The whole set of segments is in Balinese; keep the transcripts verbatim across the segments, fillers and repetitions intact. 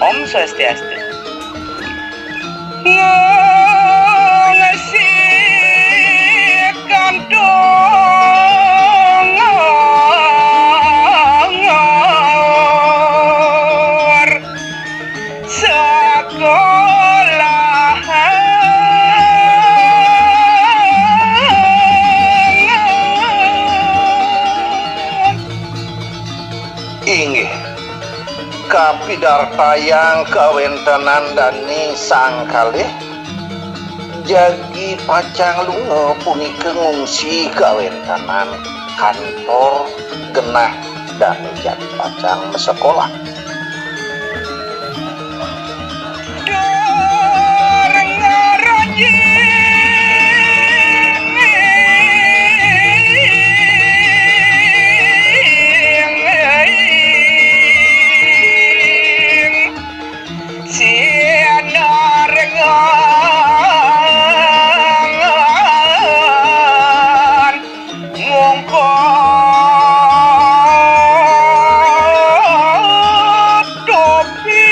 Om Swastiastu. Ngasikan dongor sekolah. Inggih, kapidartayang kawéntenan dané sang kalih, jagi pacang lunga punika ngungsi kawéntenan kantor genah dané jagi pacang masekolah. Sinar ngan ngungkut topi.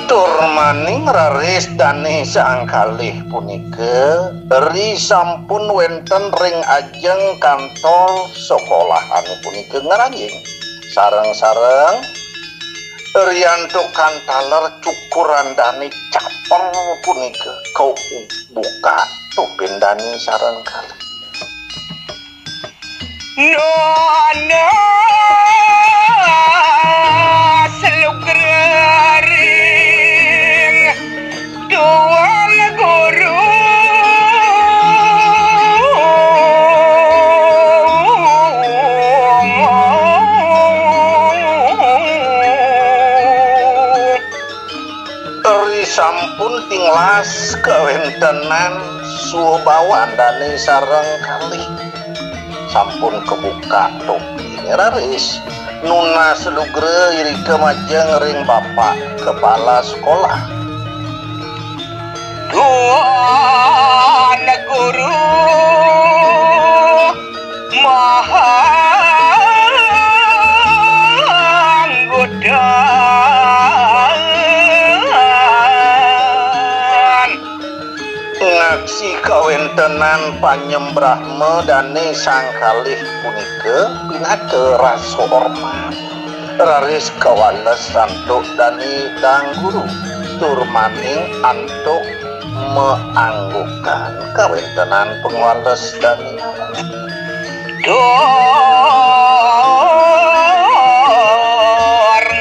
Tur maning raris dané sang kalih punika, ri sampun wénten ring ajeng kantor sekolahané punika ngranjing. Sareng-sareng riantuk kantaler cukuran dané caper punika kabuka topin dané sareng kalih. Nunas lugraring Tuan Guru. Ri sampun tinglas kawéntenan swabawan dané sareng kalih. Sampun kabuka topiné raris. Nunas lugra irika majeng ring Bapak Kepala Sekolah. Tuan Guru Maha Anggudan. Ngaksi kawéntenan panyembrahma dané sang kalih punika pinaka rasa hormat. Raris kawales antuk dané dang guru, tur maning antuk maanggukan kawéntenan pangwales dané. Tur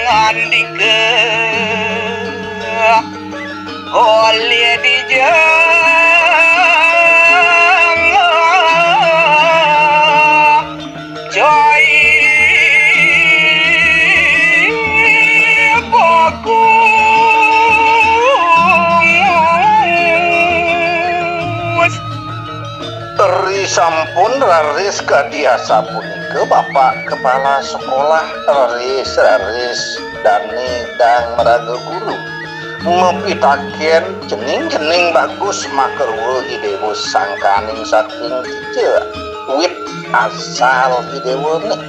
ngandika olih dijang coy bagus. Ri sampun raris kadi asapunika Bapak Kepala Sekolah, raris, raris dané dang maraga guru. Mapitakén cening-cening bagus makarua Idéwa sangkaning saking dija wit asal Idéwané.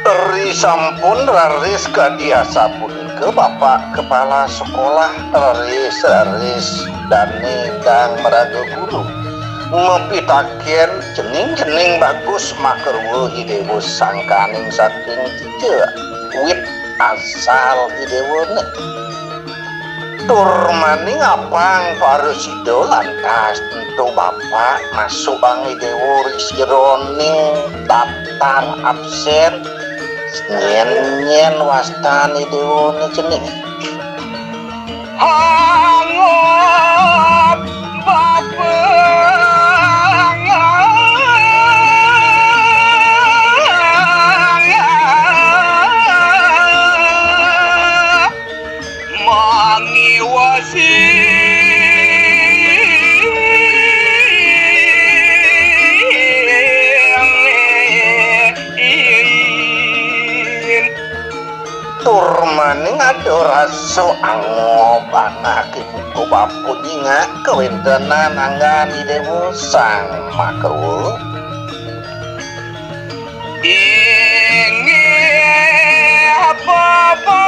Ri sampun raris kadi asapunika Bapak Kepala Sekolah, raris, raris dané dang maraga guru. Mapitakén cening-cening bagus makarua Idéwa sangkaning saking dija wit asal Idéwané. Tur maning apang parasida lantas ento Bapak masukang Idéwa ri sajeroning daftar absén. Nyén-nyén wastan Idéwané cening. Anggap Bapa. Mangiwasi. Tur maning ada rasa angob anak ibu bapa nyingak kawéntenan anggan Idéwa Sang Makarua. Inggih bapa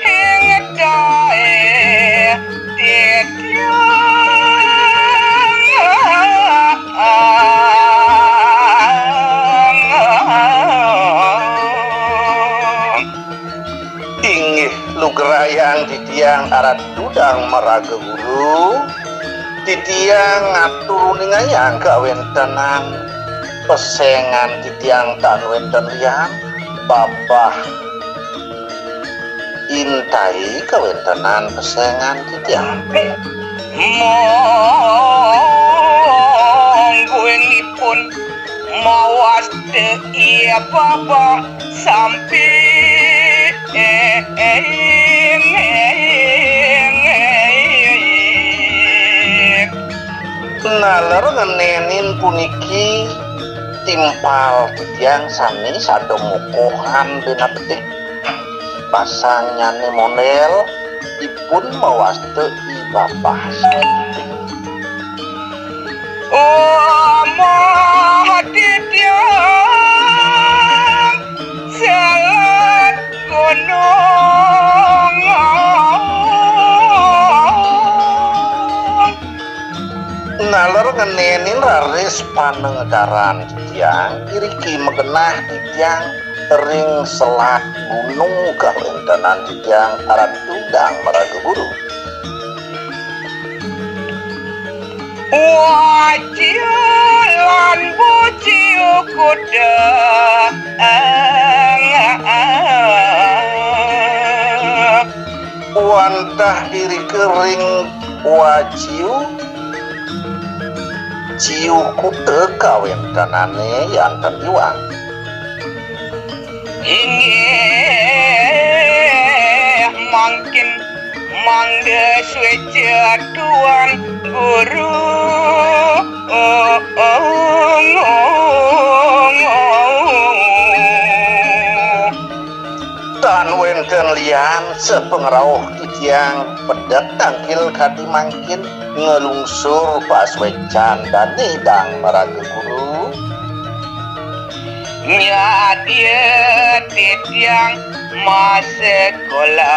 ing tae titiang. Inggih lugrayang titiang Ratu Dang Maraga Guru, titiang ngatur uningayang kawentenan pesengan titiang tan wenten lian, babah intai kawentenan pesengan titiang. Mongguingipun mawasta iya babah sampi. Naler ngenenin puniki timpal titiang sami sada mukuhan bena bedik. Pasangnyane mondel ipun mawasta i babah. Omah titiang selat gunung. Naler ngenenin raris panengdaran titiang, iriki magenah titiang ring selat gunung kawentenan titiang Ratu Dang Maraga Guru. Waciu lan buciu kuda. Wantah irika ring waciu, ciu kuda kawentenane yanten iwang. Inggih mangkin mangda sueca Tuan Guru. Tan wenten lian sapangrauh titiang pedek tangkil kadi mangkin nglungsur pasuecan dane Dang Maraga Guru. Nyadia titiang masekolah.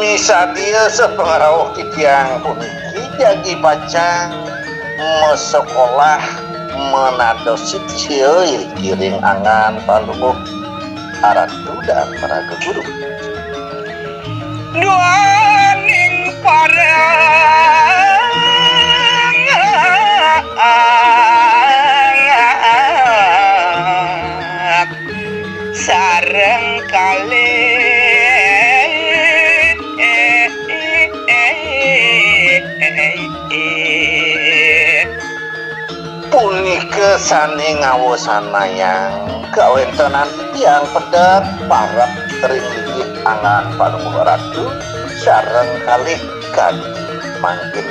Misadia sapangrauh titiang puniki jagi pacang masekolah manados sisia iriki ring angan Palungguh Ratu Dang Maraga Guru. Duaning parang sareng kalih. Punika sane ngawasanayang kawentenan titiang pedek parek ring linggih angan Palungguh Ratu sareng kalih kadi mangkin.